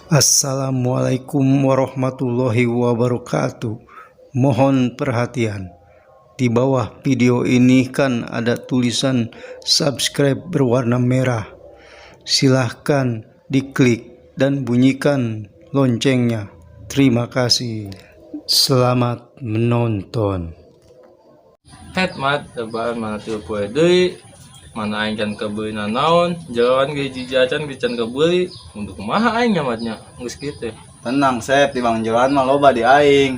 Assalamualaikum warahmatullahi wabarakatuh. Mohon perhatian. Di bawah video ini kan ada tulisan subscribe berwarna merah. Silahkan diklik dan bunyikan loncengnya. Terima kasih. Selamat menonton. Het mat, lebaran mana tilu poe deui, mana aing can kebeuli nanaon, jeroan ge hiji acan ge can kebeuli, untuk kumaha aing nya matnya, geus kieu teh. Tenang, Sep, di bang jeroan mah loba di aing.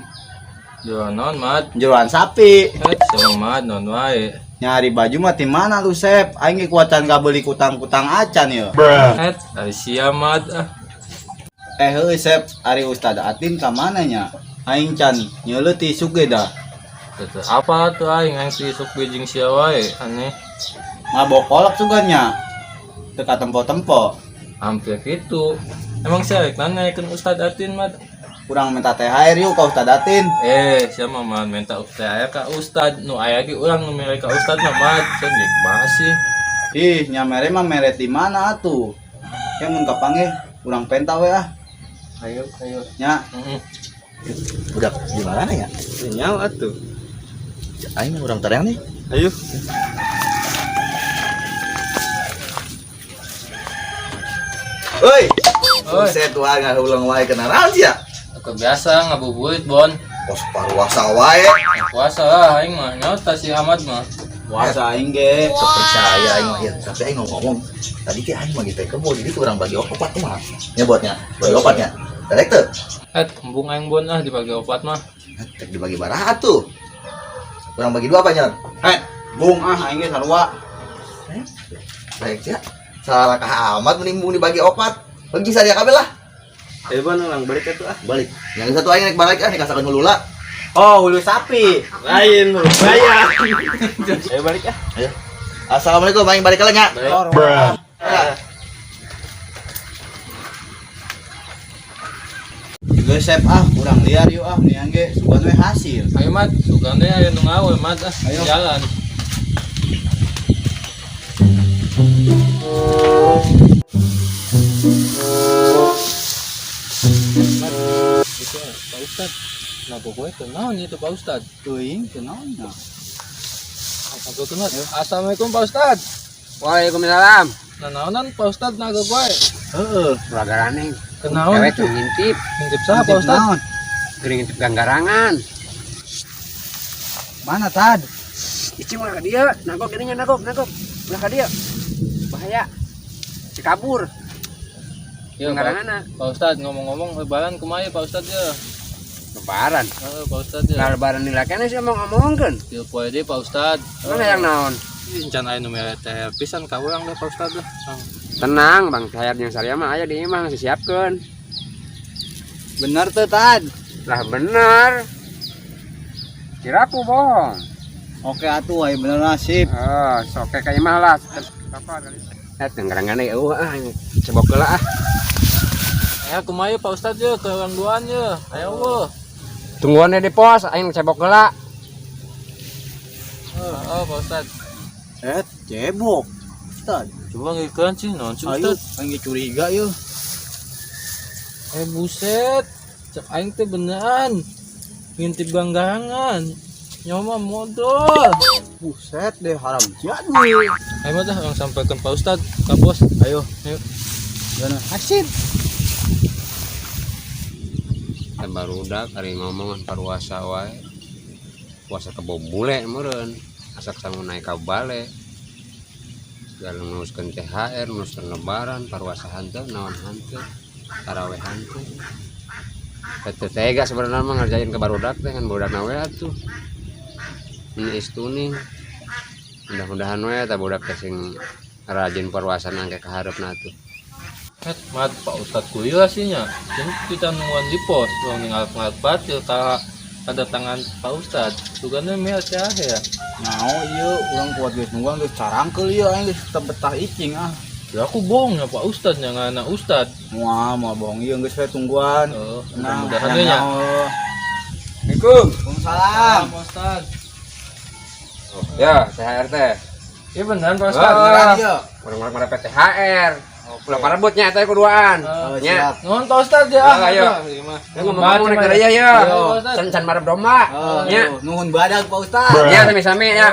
Jeroan naon mat? Jeroan sapi. Het, sama mat naon wae. Nyari baju mah di mana lu, Sep? Aing ge kuatan kabeli kutang-kutang acan ya. Het, ari sia mat ah. Heueuh Sep, ari Ustad Atin ka mana nya? Aing can nyeuleut isuk ge dah. Teu apa tuh aing aing si isuk ge jeung sia wae, aneh. Mabok kolak sugan nya. Teu katempo-tempo. Hampir gitu. Emang sia rek nanyakeun Ustad Atin mat? Kurang minta THR yuk ka Ustad Atin. Sia mah mah minta THR ka Ustad, nu aya ge urang nu mere ka Ustad mah mat, sia ge kumaha sih? Ih, nya mere mah mere di mana atuh? Ya mun kapanggih urang penta we ah. Ayo, ayo. Nya, Heeh. Udah di mana ya? Nyawa tuh. Aing urang tarang nih. Ayo. Oi. Oi. Buset wae ngahulang wae kena naon sia? Kebiasa ngabuburit bon. Pos paruasa wae. Puasa lah aing mah, nyota si Ahmad mah. puasa aing ge. Teu percaya aing mah ya, tapi aing ngomong tadi teh aing mah gitu kebo jadi tuh urang bagi opat mah. Nya buatnya, bagi opatnya. Darek teu? Embung aing bon ah dibagi opat mah. Tek dibagi baraha tuh. Urang bagi dua apa nyon? Bung ah aing ge sarua. Baik sia. Salah kah amat mending dibagi opat. Bagi saria kabeh lah. Ayo bon, orang balik atuh ah. Balik. Yang satu aing rek balik ah dikasakeun hulula. Oh, hulu sapi. Lain, belum bayar. Ayo balik ah. Ayo. Assalamualaikum, aing balik lagi nya. Balik. Geus Sep ah, urang liar yuk ah, nian ge sugan we hasil. Ayo mat, sugan deh ayo nu ngawe mat ah. Ayo. Jalan. Mat, itu Pak Ustad. Nah, pokoknya teu naon itu Pak Ustad. Teuing teu naon nya. Apa tuh mat? Assalamualaikum Pak Ustad. Waalaikumsalam. Nah, naonan Pak Ustad naga gue. Heeh. Keluarga Kenaon Cewek itu? ngintip, Ngintip siapa Pak Ustad? Naon? gering ngintip ganggarangan. Mana tad? Icing ulah ka dieu, nagok geuning nagok, nagok. Ulah ka dieu. Bahaya. Si kabur. Ya, Pak, Ganggaranganna. Pak Ustad ngomong-ngomong lebaran kumaha ya Pak Ustad ya? Lebaran. Heeh, Pak Ustad ya. Lah lebaran dilakena sih omong-omongkeun. Tilu poe deui Pak Ustad. Mana yang naon? Ih, encan aya nu mere teh pisan ka urang deh Pak Ustad lah. Tenang, Bang Sayar jeung Saria mah aya di imah disiapkeun. Bener teu tad? Lah bener. Kira aku bohong. Oke atuh aya bener nasib. Oh, sok ka imah lah. Eh, ganggarangan eueuh ah, cebok heula ah. Ayo kumaha ya Pak Ustad ya ke orang duaan ya. Ayo weuh. Tungguan di pos, aing cebok heula. Heeh, Pak Ustad. Cebok. Ustad. Coba ngikeun sih naon sih Ayo, Ustad. aing ge curiga yeuh. Buset. Cek aing teh beneran. Ngintip ganggarangan. Nyoma modal. Buset deh haram jadi. Ayo mah dah orang sampaikan Pak Ustad ka bos. Ayo, Ayo. Gana hasil. Barudak ari ngomongan paruasa wae. Puasa kebo bule meureun. Asak sangu naik ka bale. Segala nguruskeun THR, nguruskeun lebaran, paruasa hanteu, naon hanteu, taraweh hanteu. Teu tega sebenarnya mah ngerjain ke barudak teh kan barudak we atuh. Ini istuning. Mudah-mudahan we eta budak teh sing rajin paruasa nangke ka hareupna atuh. Het, mat Pak Ustad kuya sih nya. Jadi kita nungguan di pos, urang ngalap-ngalap batil ka kedatangan Pak Ustad. Sugana mere teh ya. Nao ieu urang kuat geus nungguan geus carangkeul ieu aing geus teu betah icing ah. Ya aku bohong ya Pak Ustad nya ngana Ustad. Moal moal bohong ieu geus we tungguan. Heeh, Tenang, mudah-mudahan we nya. Assalamualaikum. Waalaikumsalam. Pak Ustad. Ya, THR teh. Iya beneran Pak Ustad. Beneran ieu. Orang-orang pada THR. Ulah parebutnya eta kuduaan. Oh, Nya. siap. Nuhun Pak Ustad ya. Ah, ayo. Aduh, mah. Ya ngomong-ngomong rek deui ya. Can can marep domba. Oh, Nya. nuhun badag Pak Ustad. Ya sami-sami ya.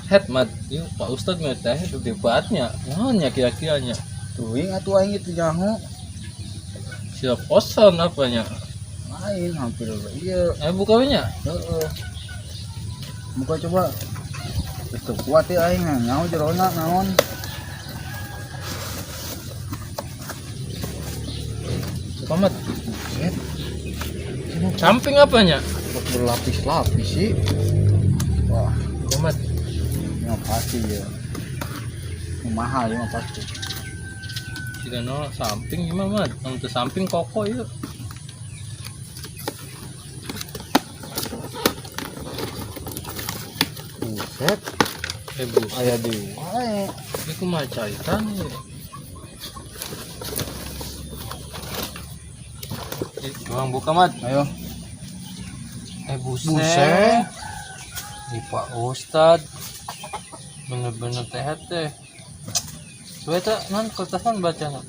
Het mat, ieu Pak Ustad mah teh gede banget nya. Naon nya kira-kiranya? Tuing atuh aing itu nyaho. Siap oson apanya? Lain hampir iya. Eh buka we nya. Heeh. Muka coba. Itu kuat ya aing nyaho jerona naon. Buka mat. Samping apanya? Berlapis-lapis sih. Wah, Buka mat. ini mah pasti ya. Ini mahal ini mah pasti. Jika no samping gimana mat? Untuk samping koko yuk. Buset, Eh buset. aya deui wae. Ini kumaha caitan ieu? Eh, Bang buka mat. Ayo. Eh buset. Buset. Di Pak Ustad. Bener-bener teh teh. Coba eta non kertasan baca non.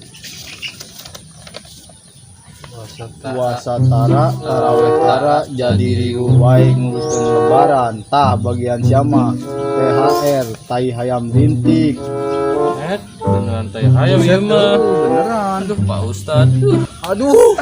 Puasa tara. Puasa tara, taraweh tara, jadi riuh wae nguruskeun lebaran. Tah bagian siapa? THR, tai hayam rintik. Eh, beneran teh hayam ieu mah. Beneran. Aduh Pak Ustad. Duh. Aduh.